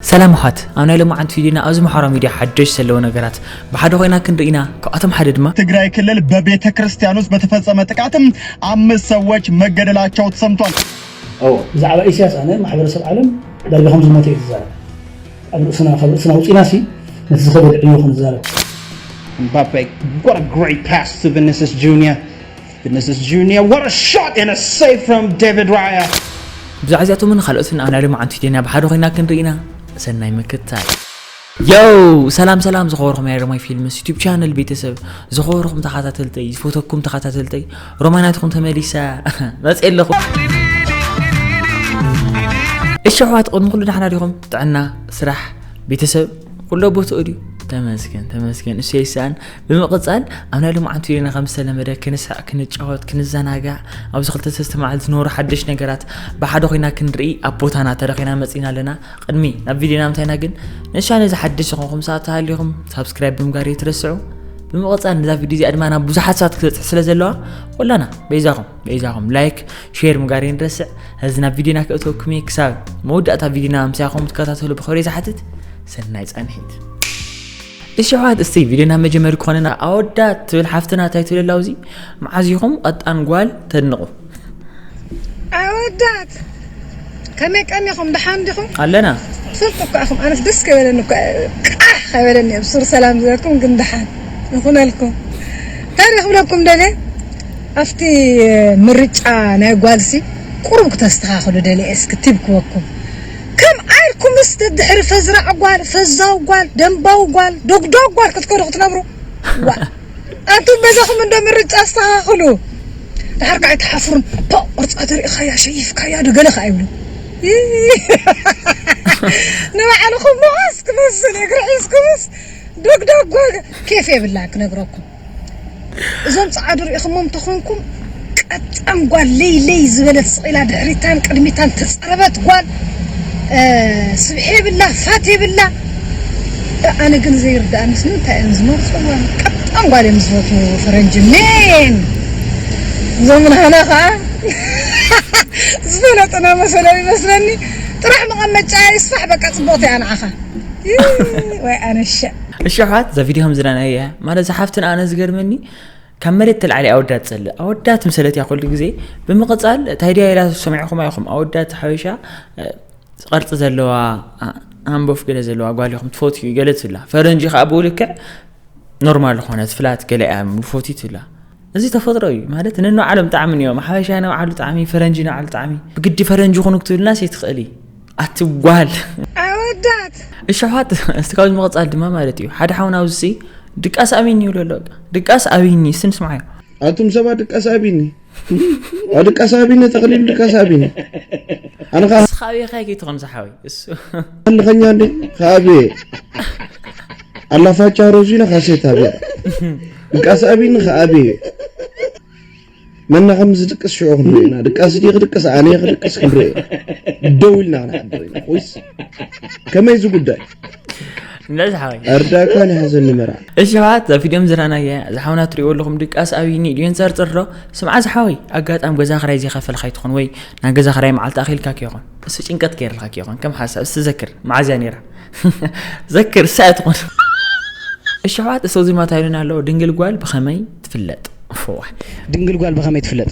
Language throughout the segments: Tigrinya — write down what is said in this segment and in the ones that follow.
ሰላም ኣሓት፣ ኣብ ናይ ሎማዓንቲ ቪድዮና ኣብዚ ማሕበራዊ ሚድያ ሓደሽ ዘለዉ ነገራት ብሓደ ኮይና ክንርኢ ኢና። ካብኣቶም ሓደ ድማ ትግራይ ክልል በቤተ ክርስቲያን ውስጥ በተፈጸመ ጥቃትም አምስት ሰዎች መገደላቸው ተሰምቷል። ብዛዕባ ኢሳያስ ኣነ ማሕበረሰብ ዓለም ዳርጋ ከም ዝሞተ እዩ ዝዛረብ። ኣብ ርእስና ካብ ርእስና ውፂና ሲ ነቲ ዝኸበድ ዕዮ ክንዛረብ። Mbappe, what a great pass to Vinicius Junior. Vinicius Junior, what a shot and a save from David Raya. ብዛዕባ እዚኣቶምን ካልኦትን ኣብ ናይ ሎማዓንቲ ቪድዮና ብሓደ ኮይና ክንርኢ ኢና። ሰናይ ምክትታል። ዮው! ሰላም ሰላም ዝኸበርኩም ናይ ሮማይ ፊልምስ ዩቱብ ቻነል ቤተሰብ፣ ዝኸበርኩም ተኸታተልተይ፣ ዝፈተኩም ተኸታተልተይ፣ ሮማይ ናትኩም ተመሊሳ መፅእ ኣለኹ። እሺ ኣሕዋት፣ ቅድሚ ኩሉ ደሓና ዲኹም? ጥዕና፣ ስራሕ፣ ቤተሰብ ኩሎ ቦትኡ ድዩ? ተመስገን ተመስገን፣ እሱ ይሰኣን። ብምቕፃል ኣብ ናይ ሎማዓንቲ ቪድዮና ከም ዝተለመደ ክንስሕቕ፣ ክንጫወት፣ ክንዘናጋዕ፣ ኣብዚ ክልተ ሰለስተ መዓልቲ ዝነበሩ ሓደሽ ነገራት ብሓደ ኮይና ክንርኢ ኣብ ቦታና ተረኺና መፂና ኣለና። ቅድሚ ናብ ቪድዮና ምታይና ግን ንሻ ነዚ ሓድሽ ዝኾንኩም ሰባት ተሃሊኹም ሳብስክራይብ ብምጋር ይትረስዑ። ብምቕፃል ነዛ ቪድዮ እዚኣ ድማ ናብ ብዙሓት ሰባት ክትበፅሕ ስለ ዘለዋ ኩላና በይዛኹም በይዛኹም ላይክ ሼር ምጋር ይንረስዕ። ሕዚ ናብ ቪድዮና ክእተወኩም እየ። ክሳብ መወዳእታ ቪድዮና ምሳኹም ትከታተሉ ብኽብሪ ዝሓትት ሰናይ ፃንሒት። እሺ ኣሕዋት፣ እስቲ ቪድዮና መጀመሪ ክኾነና ኣወዳት ትብል ሓፍትና እንታይ ትብል ኣላ? ኣብዚ መዓዝ ኢኹም ቀጣን ጓል ተድንቑ? ኣወዳት ከመይ ቀኒኹም? ደሓን ዲኹም? ኣለና። ትፈልጡ እኮ ኢኹም። ኣነስ ደስ ከይበለኒ እኮ ቃሕ ከይበለኒ እየ ብሱር ሰላም ዝበልኩም፣ ግን ደሓን ይኹነልኩም። እንታይ ዶ ክብለኩም ደልየ፣ ኣብቲ ምርጫ ናይ ጓልሲ ቁሩብ ክተስተኻኽሉ ደልየ። እስኪ ቲብ ክበኩም፣ ከም ዓይርኩምስ ደድሕሪ ፈዝራዕ ጓል፣ ፈዛው ጓል፣ ደንባው ጓል፣ ዶግዶግ ጓል ክትከዱ ክትነብሩ። ዋ፣ ኣንቱም በዛኹም እንዶ ምርጫ ኣስተኻኽሉ። ድሓር ከዓ ኣይትሓፍሩን። ፖ፣ ቅርጻ ተሪእኻያ፣ ሸይፍካያ ዶ ገለ ከዓ ይብሉ። ንባዕልኹም መዋስ ክመስል እግሪ ሒዝኩምስ ዶግዶግ ጓል ኬፍ የብላ ክነግረኩም። እዞም ጸዓዱ ርኢኹሞም ተኾንኩም፣ ቀጣን ጓል ለይ ለይ ዝበለት ስቕ ኢላ ድሕሪታን ቅድሚታን ተጸረበት ጓል፣ እ፣ ስብሒ የብላ፣ ፋት የብላ። እ፣ ኣነ ግን ዘይርድኣንስ ንምንታይ እዮም ዝመርጹ ጓል? ቀጣን ጓል እዮም ዝፈትዉ ፈረንጂ። ሜን! እዞም ናህና ኸዓ ዝፈለጡና መሰሎም ይመስለኒ። ጥራሕ መቐመጫ ይስፋሕ፣ በቃ ጽቡቕቲ እያ ንዓኻ። ይ፣ ወይ ኣነሸ። እሺ ኣሕዋት፣ እዛ ቪድዮ ከም ዝረኣናያ እያ። ማለት እዛ ሓፍትን ኣነ ዝገርመኒ ካብ መሬት ተልዓሊ ኣወዳት ትጸልእ። ኣወዳት ምሰለት እያ ኩሉ ግዜ። ብምቕጻል እንታይ ድያ ኢላ ሰሚዕኹማ ኢኹም? ኣወዳት ሓበሻ፣ እ፣ ቅርጺ ዘለዋ፣ ኣ-፣ ኣንቦፍ ገለ ዘለዋ ጓል ኢኹም ትፈትዩ ገለ ትብላ። ፈረንጂ ከዓ ብኡ ልክዕ ኖርማል ዝኾነት ፍላት ገለ እያ ዝፈትዩ ትብላ። እዚ ተፈጥሮ እዩ። ማለት ነንባዕሎም ጣዕሚ እዮም። ሓበሻ ናይ ባዕሉ ጣዕሚ፣ ፈረንጂ ናይ ባዕሉ ጣዕሚ። ብግዲ ፈረንጂ ኩኑ ክትብልናስ ኣይትኽእሊ። ኣቲ ጓል። ኣወዳት እሺ ኣሕዋት፣ እስቲ ካብዚ ምቕጻል ድማ ማለት እዩ። ሓደ ሓውና ኣብዚ ድቃስ ኣብይኒ ይብሎ ኣሎ። ድቃስ ኣብይኒ፣ እስቲ ንስምዓዮ። ኣቱም ሰባት ድቃስ ኣብይኒ። ዋ ድቃስ ኣብይኒ፣ ተኽሊል ድቃስ ኣብይኒ። ኣነ ኸዓ እስኻ ኣብይ ኸይ ከይትኾን ዝሓወይ። እሱ ኣለኸኛ እንዴ? ከኣብየ። ኣላፋቻ ሮዚና ካሴት ኣብየ። ድቃስ ኣብይኒ ከኣብየ። መና ከም ዝድቅስ ሽዑ ክንርኢ ኢና። ድቃስ ድየ ክድቅስ፣ ኣነ ክድቅስ ክንርኢ። ደው ኢልና ክንሓድር ኢና። ወይስ ከመይ እዚ ጉዳይ? እንዳ ዝሓወይ። ኣርዳእኳ ንሓዘኒ መርዓ። እሺ ኣሕዋት፣ እዛ ቪድዮ ዝረኣናያ፣ እዛ ሓውና ትሪእዎ ኣለኹም ድቃስ ኣብይኒ ድዮ ንጸርጽር ዶ? ስምዓ ዝሓወይ፣ ኣጋጣሚ ገዛ ክራይ ዘይኸፈልካ ይትኾን ወይ ናይ ገዛ ክራይ መዓልቲ ኣኺልካ ከይኾን። እሱ ጭንቀት ገይርልካ ከይኾን፣ ከም ሓሳብ እስቲ ዘክር፣ መዓዝያ ነይራ። ዘክር፣ እሳ እያ ትኾን። እሺ ኣሕዋት፣ እሱ እዚ ማታ ኢሉና ኣሎ፣ ድንግል ጓል ብኸመይ ትፍለጥ? እፎዋ። ድንግል ጓል ብኸመይ ትፍለጥ?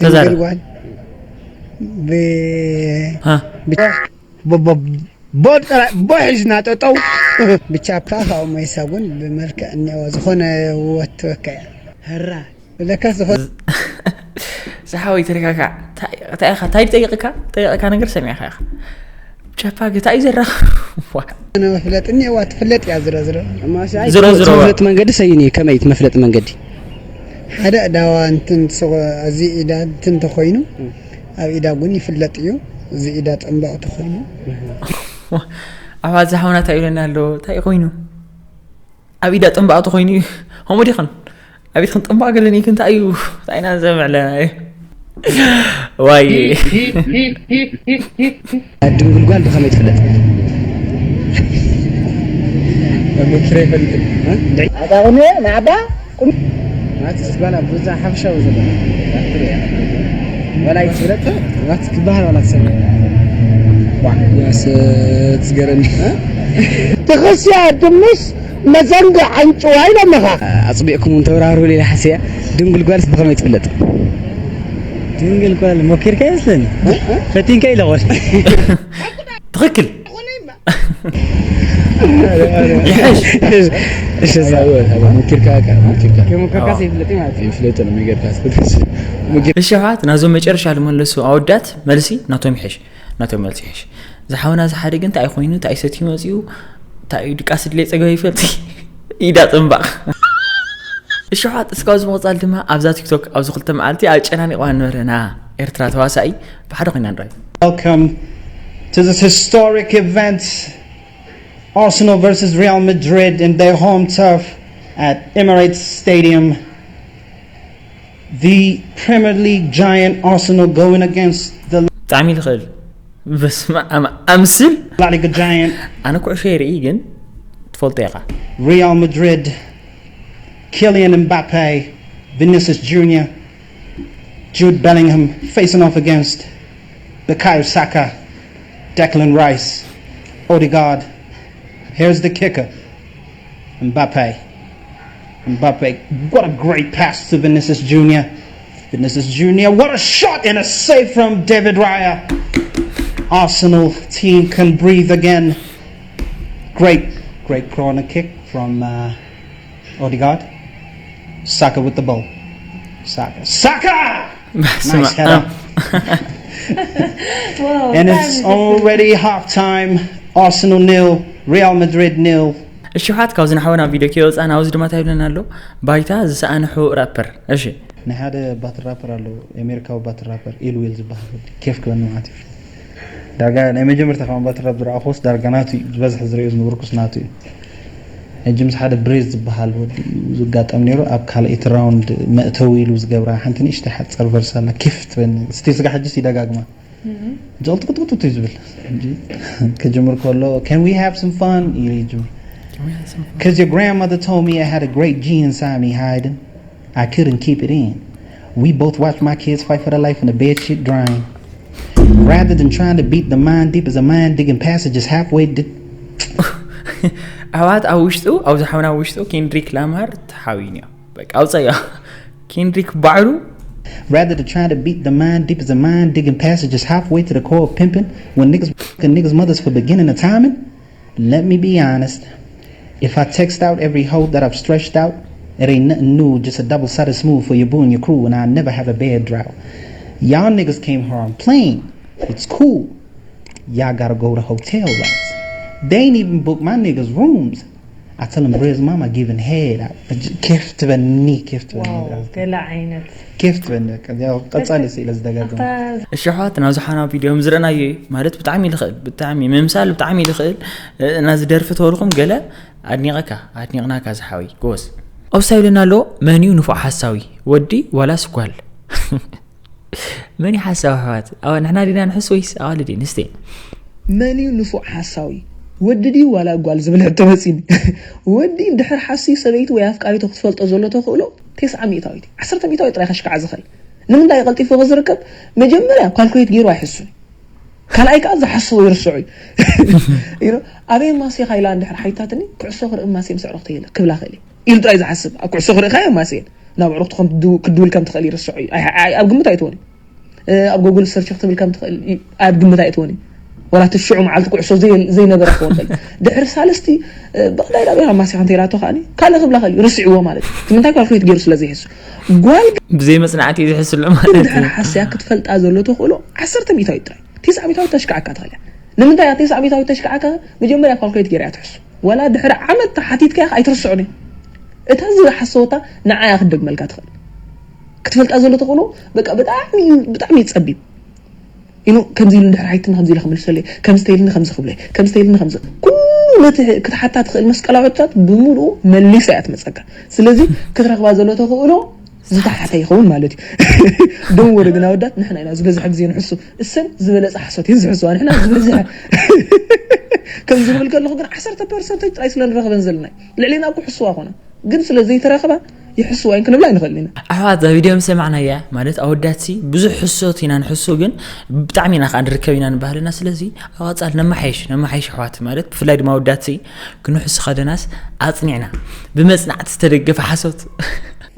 ተዛረብ። ድንግል ጓል ብ- ሃ። ብቻ- ብ- ብ- ቦድ ጥራይ ቦ ሒዝና ጠጠው። ብቻ እኳ ካብኡ መይሳ እውን ብመልክዕ እኒኦ ዝኾነ ውበት ትወከ እያ። ህራ ብለካ ዝኾነ ዝሓወይ ተረጋጋዕ። እንታይ ኢኻ? እንታይ ጠይቕካ? ጠይቕካ ነገር ሰሚዕካ ኢኻ። ቻፓ ገታ እዩ ዘራኽ። ዋ። መፍለጥ እኒኦዋ ትፍለጥ እያ። ዝሮ ዝሮ ዝሮ ዝሮ። መፍለጥ መንገዲ ሰይን እዩ። ከመይ እቲ መፍለጥ መንገዲ? ሓደ እዳዋ እንትን ሱቕ እዚ ኢዳ እንትን ተኾይኑ ኣብ ኢዳ እውን ይፍለጥ እዩ። እዚ ኢዳ ጥንባቕ ተኾይኑ ኣባ ዝሓውና እንታይ ኢለና ኣሎ? እንታይ ኮይኑ? ኣብ ኢዳ ጥንባቕ ተኾይኑ እዩ። ከምኡ ዲኽን? ኣብ ኢድክን ጥንባቕ ገለኒ እንታይ እዩ? እንታይ ኢና ዘምዕለና እዩ? ዋይ። ድንግል ጓል ብኸመይ ትፍለጥ? ኣታ ቁኒ ንዓባ ናቲ ዝባላ ብዛ ሓፈሻዊ ዘሎ ዋላ ይትፍለጥ ናቲ ክበሃል ዋላ ትሰምዕ ትዝገረኒ። ተኸሲያ ድምስ መዘንጋ ዓንጭዋ ኢሎምኻ። ኣፅቢቕኩም እውን ተብራህሩ ሌላ ሓስያ ድንጉል ጓልስ ብኸመይ ትፍለጥ? ድንግል ጓል ሞኪርካ ይመስለኒ። ፈቲንካ ኢለ ቆል ትኽክል ይሕሽ እሺ እዛ ወ ሙኪርካ ካ ሙኪርካ ከሙከካስ ይፍለጥ ማለት እዩ። ይፍለጥ ነው የሚገርካስ እሺ ኣሕዋት ናዞም መጨረሻ ዝመለሱ ኣወዳት መልሲ ናቶም ይሕሽ ናቶም መልሲ ይሕሽ ዝሓውና ዝሓደ ግን እንታይ ኮይኑ እንታይ ሰትዩ መፅኡ እንታይ እዩ ድቃስ ድሌ ፀገበ ይፈልጥ ኢዳ ፅምባቕ እሺ ኣሕዋት እስካብ ዝመቕፃል ድማ ኣብዛ ቲክቶክ ኣብዚ ክልተ መዓልቲ ኣጨናኒቕዋ ነበረ ና ኤርትራ ተዋሳኢ ብሓደ ኮይና ንረኣዩ Welcome to this historic event, Arsenal versus Real Madrid in their home turf at Emirates Stadium. The Premier League giant Arsenal going against the ብጣዕሚ ዝኽእል በስመ ኣብ ኣምስል La Liga giant ኣነ ኩዕሾ ይርኢ ግን ትፈልጦ ኢኻ Real Madrid, Kylian Mbappe, Vinicius Junior, Jude Bellingham facing off against Bukayo Saka, Declan Rice, Odegaard. Here's the kicker, Mbappe. Mbappe, what a great pass to Vinicius Junior. Vinicius Junior, what a shot and a save from David Raya. Arsenal team can breathe again. Great, great corner kick from uh, Odegaard. Saka with the ball. Saka. Saka! Nice header. And it's already half time. Arsenal nil, Real Madrid nil. እሽሓት ካብዚ ንሓወና ቪድዮ ከይወፃ ናብዚ ድማ ታይብለና ኣሎ ባይታ ዝሰኣነ ሕቡእ ራፐር እሺ ናይ ሓደ ባትል ራፐር ኣሎ ኣሜሪካዊ ባትል ራፐር ኢልዊል ዝበሃል ወዲ ኬፍ ክበኒ ማለት እዩ ዳርጋ ናይ መጀመርታ ካብ ባትል ራፕ ዝረኣኹስ ዳርጋ ናቱ እዩ ዝበዝሐ ዝሪኦ ዝነበርኩስ ናቱ እዩ ሕጂ ምስ ሓደ ብሬዝ ዝበሃል ወዲ እዩ ዝጋጠም ነይሩ ኣብ ካልኣይቲ ራውንድ መእተዊ ኢሉ ዝገብራ ሓንቲ ንእሽተ ሓፀር ቨርስ ኣላ ኬፍ ትበኒ ስቲ ስጋ ሕጂስ ይደጋግማ ጀልጥቅጥቅጥጥ እዩ ዝብል ሕጂ ክጅምር ከሎ can we have some fun ኢሉ ይጅምር Because your grandmother told me I had a great G inside me hiding. I couldn't keep it in. We both watched my kids fight for their life in the bed sheet drying. Rather than trying to beat the mind deep as a mind digging passages halfway di- ኣሕዋት ኣብ ውሽጡ ኣብዚ ሓውና ኣብ ውሽጡ ኬንድሪክ ላማር ተሓዊኑ እዩ በቃ ኣውፀዮ ኬንድሪክ ባዕሉ Rather than trying to beat the mind deep as a mind digging passages halfway to the core of pimping when niggas fucking niggas mothers for beginning of timing. Let me be honest. If I text out every hoe that I've stretched out, it ain't nothing new, just a double sided smooth for your boo and your crew, and I never have a bad drought. Y'all niggas came here on plane. It's cool. Y'all gotta go to hotel routes. They ain't even book my niggas rooms. I tell them Briz mama giving head. I, ኬፍ ትበኒ ኬፍ ትበኒ ገለ ዓይነት ኬፍ ትበኒ ቀፃሊ ስኢለ ዝደጋግም እሺ ኣሕዋት ናብዚ ሓና ቪድዮ ዝረኣናዮ እዩ ማለት ብጣዕሚ ልኽእል ብጣዕሚ ምምሳል ብጣዕሚ ልኽእል ናዚ ደርፊ ተወልኹም ገለ ኣድኒቐካ ኣድኒቕናካ ዝሓወይ ጎስ ኣብሳ ይብለና ኣሎ መን እዩ ንፉዕ ሓሳዊ ወዲ ዋላስ ጓል መን እዩ ሓሳዊ ኣሕዋት ንሕና ዲና ንሕስ ወይስ ኣዋልድ ኣንስቲ መን እዩ ንፉዕ ሓሳዊ ወዲ ድዩ ዋላ ጓል ዝብል ሕቶ መፂኒ ወዲ እንድሕር ሓስዩ ሰበይቲ ወይ ኣፍቃሪቱ ክትፈልጦ ዘሎ ተኽእሎ ተስዓ ሚእታዊት እዩ ዓሰርተ ሚእታዊት ጥራይ ከሽክዓ ዝኽእል ንምንታይ ቀልጢፉ ከዝርከብ መጀመርያ ካልኩሌት ገይሩ ኣይሕሱን ካልኣይ ከዓ ዝሓስቦ ይርስዑ እዩ ኣበይ ማሴኻ ኢላ እንድሕር ሓይታትኒ ኩዕሶ ክርኢ ማሴ ምስ ዕረፍተ የለ ክብላ ክእል ኢሉ ጥራይ ዝሓስብ ኣብ ኩዕሶ ክርኢ ካዮ ማሴን ናብ ዕረፍቱ ክድውል ከም ትኽእል ይርስዑ እዩ ኣብ ግምት ኣይትወን ኣብ ጎግል ሰርች ክትብል ከም ትኽእል ኣብ ግምት ኣይትወን እዩ ወላ እቲ ሽዑ መዓልቲ ኩዕሶ ዘይነበረ ክኸውን ይኽእል ድሕሪ ሳልስቲ ብቕዳይ ናብ ኢኻ ማሲኻ እንተይላቶ ከዓኒ ካልእ ክብላ ክእል እዩ ርስዕዎ ማለት እዩ እቲ ምንታይ ካልኩሌት ገይሩ ስለ ዘይሕሱ ጓል ብዘይ መፅናዕቲ እዩ ዝሕስሎ ማለት ድሕር ሓስያ ክትፈልጣ ዘሎ ተኽእሎ ዓሰርተ ሚእታዊት ጥራይ ቴስዓ ሚእታዊት ተሽክዓካ ትኽእል እያ ንምንታይ እያ ቴስዓ ሚእታዊት ተሽክዓካ መጀመርያ ካልኩሌት ገይራ እያ ትሕሱ ወላ ድሕሪ ዓመት ተሓቲትካ ኢኻ ኣይትርስዑን እዩ እታ ዝሓሰወታ ንዓያ ክትደግመልካ ትኽእል ክትፈልጣ ዘሎ ተኽእሎ በቃ ብጣዕሚ እዩ ብጣዕሚ እዩ ጸቢብ ኢኑ ከምዚ ኢሉ እንድሕር ሓይትና ከምዚ ኢለ ክምልሰለይ ከምዚ ተይልኒ ከምዚ ክብለይ ከምዚ ተይልኒ ከምዚ ኩሉ ነቲ ክትሓታ ትኽእል መስቀላዊ ሕቶታት ብምሉኡ መሊሳ እያ ትመፀካ ስለዚ ክትረኽባ ዘሎ ተኽእሎ ዝተሓተ ይኸውን ማለት እዩ ደንወሪ ግን ኣወዳት ንሕና ኢና ዝበዝሐ ግዜ ንሕሱ እሰን ዝበለፀ ሓሶት እየን ዝሕስዋ ንሕና ዝበዝሐ ከምዚ ክብል ከለኹ ግን ዓሰርተ ፐርሰንት ጥራይ ስለ ንረኽበን ዘለና ልዕሌና እኮ ሕስዋ ኮና ግን ስለ ዘይተረኽባ ይሕስዋ እየን ክንብላ ኣይንኽእልን ኢና። ኣሕዋት፣ እዛ ቪድዮ ምስ ሰማዕናያ፣ ማለት ኣወዳትሲ ብዙሕ ሕሶት ኢና ንሕሱ፣ ግን ብጣዕሚ ኢና ከዓ ንርከብ ኢና ንባህልና። ስለዚ ኣብ ቀፃሊ ነማሓይሽ፣ ነማሓይሽ ኣሕዋት፣ ማለት ብፍላይ ድማ ኣወዳትሲ ክንሕሱ ከለናስ ኣፅኒዕና ብመፅናዕቲ ዝተደገፈ ሓሶት።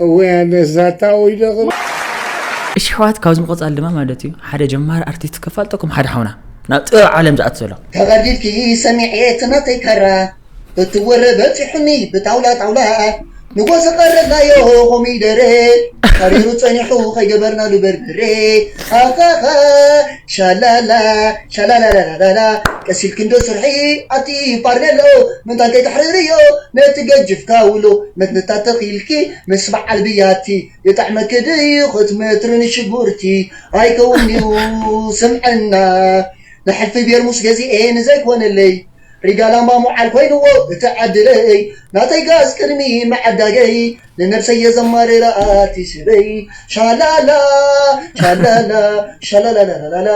እወ ኣነስ ዛታ ወይ ደቕ እሺ ኣሕዋት፣ ካብዚ ምቕፃል ድማ ማለት እዩ ሓደ ጀማሪ ኣርቲስት ከፋልጠኩም፣ ሓደ ሓውና ናብ ጥበብ ዓለም ዝኣት ዘሎ። ተቐዲድኪ ሰሚዐ እቲ ናተይ ካራ እትወረ በፂሑኒ ብጣውላ ጣውላ ንጎ ዝቐረብናዮ ኮሚደረ ተሪሩ ፀኒሑ ከይገበርናሉ በርበረ ኣኻኻ ሻላላ ሻላላላላላ ቀሲልኪ እንዶ ስርሒ ኣቲ ፋርኔሎ ምንታይ ከይተሕርርዮ ነቲ ገጅፍካ ውሎ መትንታት ተኺልኪ ምስ በዓል ብያቲ ይጥዕመኪ ድዩ ክትምትሪ ንሽጉርቲ ኣይከውን እዩ ስምዕና ንሕልፊ ቤርሙስ ገዚኤ ንዘይኮነለይ ሪጋ ላምባ ሙዓል ኮይንዎ እቲ ዓድለይ ናተይ ጋዝ ቅድሚ መዓዳገይ ንነብሰይ የዘማርራ ኣቲ ስበይ ሻላላ ሻላላ ሻላላላላላ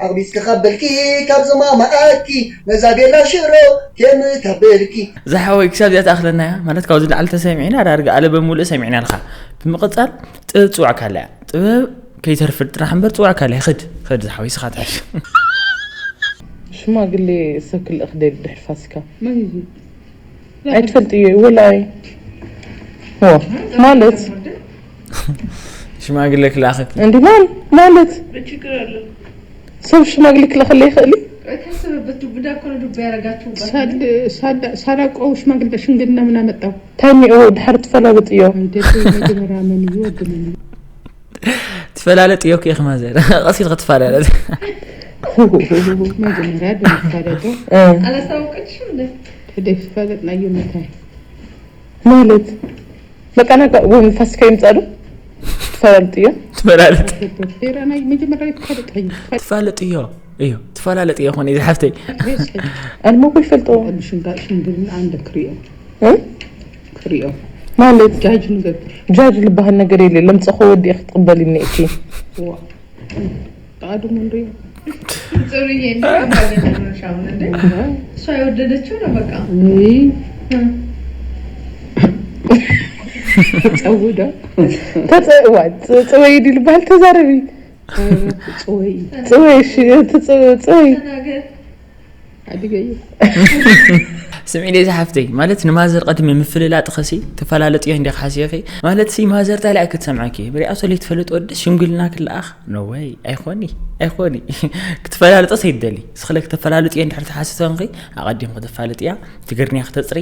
ኣቕቢፅኪ ካብ በልኪ ካብ ዝማማኣኪ ነዛ ቤላ ሽሮ ኬም ካብ በልኪ ዝሓወይ ክሳብ እዚኣ ትኣኽለና እያ ማለት ካብዚ ላዕሊ ተሰሚዕና ዳርጋ ኣለበ ሙሉእ ሰሚዕና ልካ ብምቕፃል ጥበብ ፅዋዕካ ኣለያ ጥበብ ከይተርፍድ ጥራሕ እምበር ፅዋዕካ ኣለያ ኽድ ኽድ ዝሓወይ ስኻ ትሕሽ ሽማግሌ ሰብ ክልእኽ ደሊ ድሕሪ ፋሲካ መን እዩ እዚ? ኣይትፈልጥዮ ወላይ ዎ ማለት ሽማግሌ ክልኣኸኪ እንዲ ማን ማለት ሰብ ሽማግሌ ክልእኸለ ይኽእል እዩ ሳዳ ቆው ሽማግሌ ሽምግልና ምን አመጣው ታሚዑ ድሓር ትፈላልጥዮ መጀመርያ መን እዩ ወዲ መን እዩ ትፈላለጥ እዮ እኮ ኢኺ ማዘር። ቀስ ኢልኺ ትፈላለጥ። መጀመርያ ዶ ንፋለጦ? ኣላስታወቀችሽም እንደ ተደይ ዝፈለጥናዮ ምንታይ? ማለት በቃ ናጋ ወይ ንፋስካ ይምጻእ ዶ? ትፈላለጥ እዮ? ትፈላለጥ። ፌራ ናይ መጀመርያ ይፋለጥ እዩ። ትፋለጥ እዮ። እዩ ትፈላለጥ እዮ ኾነ ዝሓፍተይ። ኣልሞ እኮ ይፈልጦ። ቅድሚ ሽምጋ ሽምግልና እንደ ክሪኦ እ? ክሪኦ ማለት ጃጅ ንገብር። ጃጅ ልበሃል ነገር የለ። ለምፀኾ ወዲኤ ክትቕበል እኒኤኪ። ዋ ጣዕዱ ምንሪ ጽሩዬ እንደ አባገኝ ነው ሻውን እንደ እሷ የወደደችው ነው በቃ። ውይ ተጸውዳ ተጸዋ ጽወይ ድልባል ተዛረቢ ጽወይ ጽወይ እሺ ትጽ- ጽወይ ተናገር ኣድገዩ ስምዒ ደይ ዝሓፍተይ ማለት ንማዘር ቅድሚ ምፍልላጥ ኸሲ ትፈላለጥዮ እንዲኻ ሓሲኺ ማለት ሲ ማዘር ታሊኣ ክትሰምዐኪ ብሪኣ ሰለይ ትፈልጥ ወዲ ሽምግልና ክለኣኽ ኖወይ ኣይኮኒ ኣይኮኒ ክትፈላልጦ ሰይትደሊ ስኽለ ክተፈላልጥዮ እንድሕር ተሓስሰንኺ ኣቐዲም ክትፋልጥያ ትግርኛ ክተፅሪ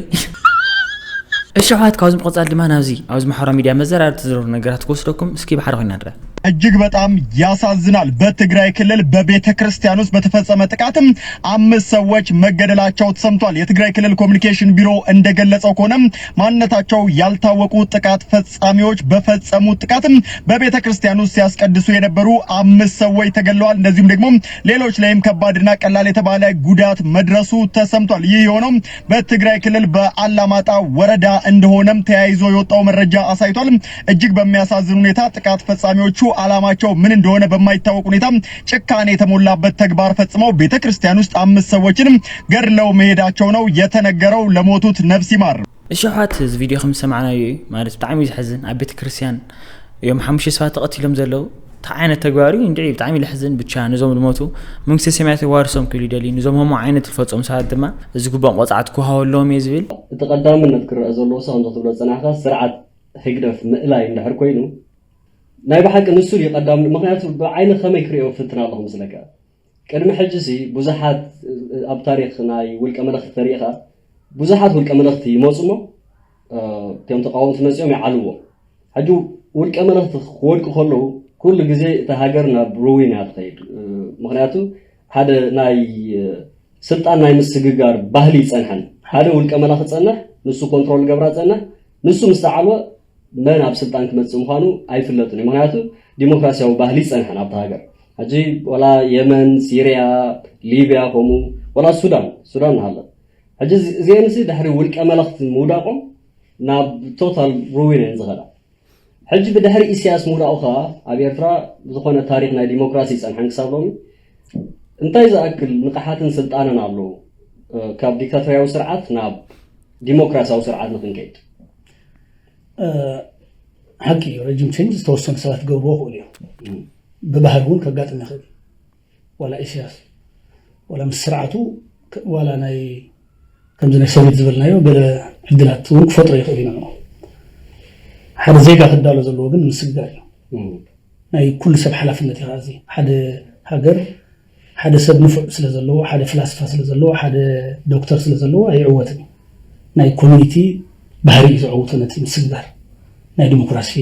እሺ ኣሕዋት ካብዚ ምቕፃል ድማ ናብዚ ኣብዚ ማሕበራዊ ሚድያ መዘራረብቲ ዝረሩ ነገራት ክወስደኩም እስኪ ብሓደ ኮይና ንረአ እጅግ በጣም ያሳዝናል። በትግራይ ክልል በቤተ ክርስቲያን ውስጥ በተፈጸመ ጥቃትም አምስት ሰዎች መገደላቸው ተሰምቷል። የትግራይ ክልል ኮሚኒኬሽን ቢሮ እንደገለጸው ከሆነ ማንነታቸው ያልታወቁ ጥቃት ፈጻሚዎች በፈጸሙት ጥቃትም በቤተ ክርስቲያን ውስጥ ሲያስቀድሱ የነበሩ አምስት ሰዎች ተገድለዋል። እንደዚሁም ደግሞ ሌሎች ላይም ከባድና ቀላል የተባለ ጉዳት መድረሱ ተሰምቷል። ይህ የሆነው በትግራይ ክልል በአላማጣ ወረዳ እንደሆነም ተያይዞ የወጣው መረጃ አሳይቷል። እጅግ በሚያሳዝን ሁኔታ ጥቃት ፈጻሚዎቹ ዓላማቸው ምን እንደሆነ በማይታወቅ ሁኔታ ጭካኔ የተሞላበት ተግባር ፈጽመው ቤተ ክርስቲያን ውስጥ አምስት ሰዎችን ገድለው መሄዳቸው ነው የተነገረው። ለሞቱት ነፍስ ይማር። እሺ ኣሕዋት እዚ ቪድዮ ከም ዝሰማዕናዮ እዩ ማለት ብጣዕሚ እዩ ዘሕዝን ኣብ ቤተ ክርስቲያን እዮም ሓሙሽተ ሰባት ተቐቲሎም ዘለዉ እንታይ ዓይነት ተግባር እዩ እንድዒ ብጣዕሚ ለሕዝን ብቻ ነዞም ዝሞቱ መንግስተ ሰማያት የዋርሶም ክብል ይደሊ ነዞም ሆሞ ዓይነት ዝፈፀሙ ሰባት ድማ ዝግብኦም ቆፅዓት ክወሃበሎም እየ ዝብል እቲ ቀዳምነት ክረአ ዘለዎ ሲ ከምዚ ክትብሎ ዝፀናሕካ ስርዓት ህግደፍ ምእላይ እንድሕር ኮይኑ ናይ ብሓቂ ንሱ ድዩ ቀዳምነት ምክንያቱ ብዓይኒ ከመይ ክሪኦ ፍትን ኣለኹ ምስለካ ቅድሚ ሕጂ ሲ ብዙሓት ኣብ ታሪክ ናይ ውልቀ መለኽቲ ተሪእኻ ብዙሓት ውልቀ መለኽቲ ይመፁ እሞ እቶም ተቃወምቲ መፂኦም ይዓልዎ ሕጂ ውልቀ መለኽቲ ክወድቁ ከለዉ ኩሉ ግዜ እታ ሃገር ናብ ሩዊን እያ ትኸይድ ምክንያቱ ሓደ ናይ ስልጣን ናይ ምስግጋር ባህሊ ይፀንሐን ሓደ ውልቀ መላኺ ፀንሕ ንሱ ኮንትሮል ገብራ ፀንሕ ንሱ ምስ ተዓልወ መን ኣብ ስልጣን ክመፅእ ምዃኑ ኣይፍለጥን እዩ ምክንያቱ ዲሞክራሲያዊ ባህሊ ይፀንሐን ኣብቲ ሃገር ሕጂ ወላ የመን ሲርያ ሊብያ ከምኡ ወላ ሱዳን ሱዳን ንሃለ ሕጂ እዚአንሲ ድሕሪ ውልቀ መለኽቲ ምውዳቆም ናብ ቶታል ሩዊን እየን ዝኸዳ ሕጂ ብድሕሪ ኢሳያስ ምውዳቑ ኸኣ ኣብ ኤርትራ ዝኾነ ታሪኽ ናይ ዲሞክራሲ ይጸንሐን ክሳብ ሎሚ እንታይ ዝኣክል ንቕሓትን ስልጣንን ኣሎ ካብ ዲክታቶርያዊ ስርዓት ናብ ዲሞክራሲያዊ ስርዓት ንኽንከይድ ሓቂ እዩ። ረጅም ቼንጅ ዝተወሰኑ ሰባት ክገብርዎ ይኽእሉ እዮም። ብባህሪ እውን ከጋጥም ይኽእል እዩ። ዋላ ኢሳያስ ዋላ ምስ ስርዓቱ ዋላ ናይ ከምዚ ናይ ሶቪየት ዝበልናዮ ገለ ዕድላት እውን ክፈጥሮ ይኽእል እዩ። ሓደ ዜጋ ክዳሎ ዘለዎ ግን ምስግጋር እዩ። ናይ ኩሉ ሰብ ሓላፍነት እዩ። እዚ ሓደ ሃገር ሓደ ሰብ ንፉዕ ስለ ዘለዎ፣ ሓደ ፍላስፋ ስለ ዘለዎ፣ ሓደ ዶክተር ስለ ዘለዎ ኣይዕወትን እዩ። ናይ ኮሚኒቲ ባህሪ እዩ ዘዕውቶ ነቲ ምስግጋር። ናይ ዲሞክራሲ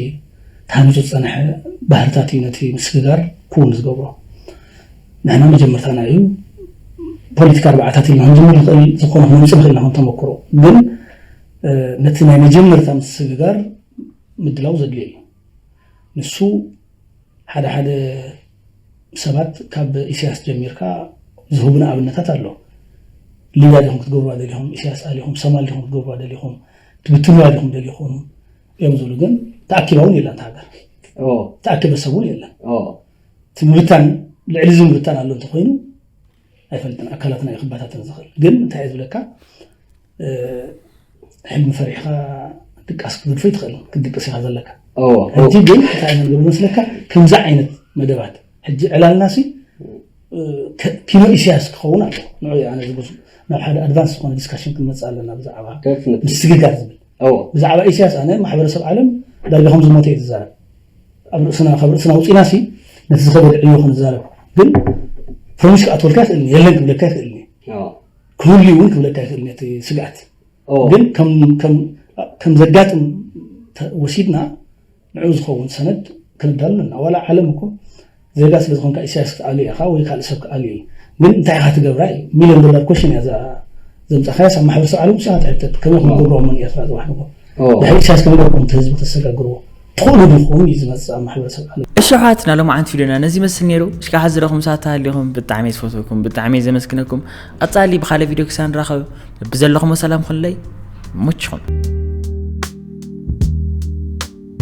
ተሃኒፁ ዝፀንሐ ባህርታት እዩ ነቲ ምስግጋር ክውን ዝገብሮ። ንሕና መጀመርታና እዩ። ፖለቲካ ኣርባዕታት ኢልና ክንጅምር ንኽእል፣ ዝኾነ ክነምፅእ ንኽእል ኢና ከም ተመክሮ። ግን ነቲ ናይ መጀመርታ ምስግጋር ምድላው ዘድልዮ እዩ። ንሱ ሓደ ሓደ ሰባት ካብ ኢሳያስ ጀሚርካ ዝህቡና ኣብነታት ኣሎ። ሊብያ ዲኹም ክትገብሩዋ ደሊኹም፣ ኢሳያስ ኣሊኹም፣ ሶማል ዲኹም ክትገብሩዋ ደሊኹም፣ ትብትኑዋ ዲኹም ደሊኹም እዮም ዝብሉ። ግን ተኣኪባ እውን የላን እታ ሃገር። ተኣከበ ሰብ እውን የለን። እቲ ምብታን ልዕሊ እዚ ምብታን ኣሎ እንተኮይኑ ኣይፈልጥን፣ ኣካላትና እዩ ክበታተን ዝኽእል። ግን እንታይ እየ ዝብለካ፣ ሕልሚ ፈሪሕካ ድቃስ ክትገድፎ ይትኽእል፣ ክትድቅስ ኢኻ ዘለካ። ሕጂ ግን እንታይ ኢና ንገብር መስለካ፣ ከምዚ ዓይነት መደባት ሕጂ ዕላልና ሲ ኪኖ ኢሳያስ ክኸውን ኣሎ። ንዑ ኣነ ዝብሉ ናብ ሓደ ኣድቫንስ ዝኾነ ዲስካሽን ክንመፅእ ኣለና ብዛዕባ ምስግጋር ዝብል። ብዛዕባ ኢሳያስ ኣነ ማሕበረሰብ ዓለም ዳርጋ ከም ዝሞተ እዩ ዝዛረብ። ኣብ ርእስና ካብ ርእስና ውፂና ሲ ነቲ ዝኸበደ ዕዮ ክንዛረብ። ግን ፕሮሚስ ክኣትወልካ ይኽእል፣ የለን ክብለካ ይኽእል፣ ክህሉ እውን ክብለካ ይኽእል ነቲ ስግኣት። ግን ከም ዘጋጥም ወሲድና ንዑ ዝኸውን ሰነድ ክንዳሉ ኣለና። ዋላ ዓለም እኮ ዜጋ ስለ ዝኾንካ ኢሳያስ ክትኣልዮ ኢኻ ወይ ካልእ ሰብ ክኣልዮ እዩ። ግን እንታይ ኢኻ ትገብራ እዩ ሚልዮን ዶላር ኮሽን እያ ዘምፃኻያስ ኣብ ማሕበረሰብ ዓለም ሲኻ ትሕተት ከመይ ክንገብሮ መን ኤርትራ ዝዋሕድዎ ድሕሪ ኢሳያስ ከመይ ገርኩም እቲ ህዝቢ ተሰጋግርዎ ትኽእሉ ዲኹም እዩ ዝመፅእ ኣብ ማሕበረሰብ ዓለም። እሺ ኣሕዋትና፣ ሎማዓንቲ ቪድዮና ነዚ ይመስል ነይሩ። እስካብ ሕዚ ረኹም ሰዓት ተሃሊኹም ብጣዕሚ ዝፈትወኩም፣ ብጣዕሚ ዘመስግነኩም። ቀጻሊ ብኻልእ ቪድዮ ክሳብ ንራኸብ ብዘለኹም ሰላም ኩለይ ሙችኹም።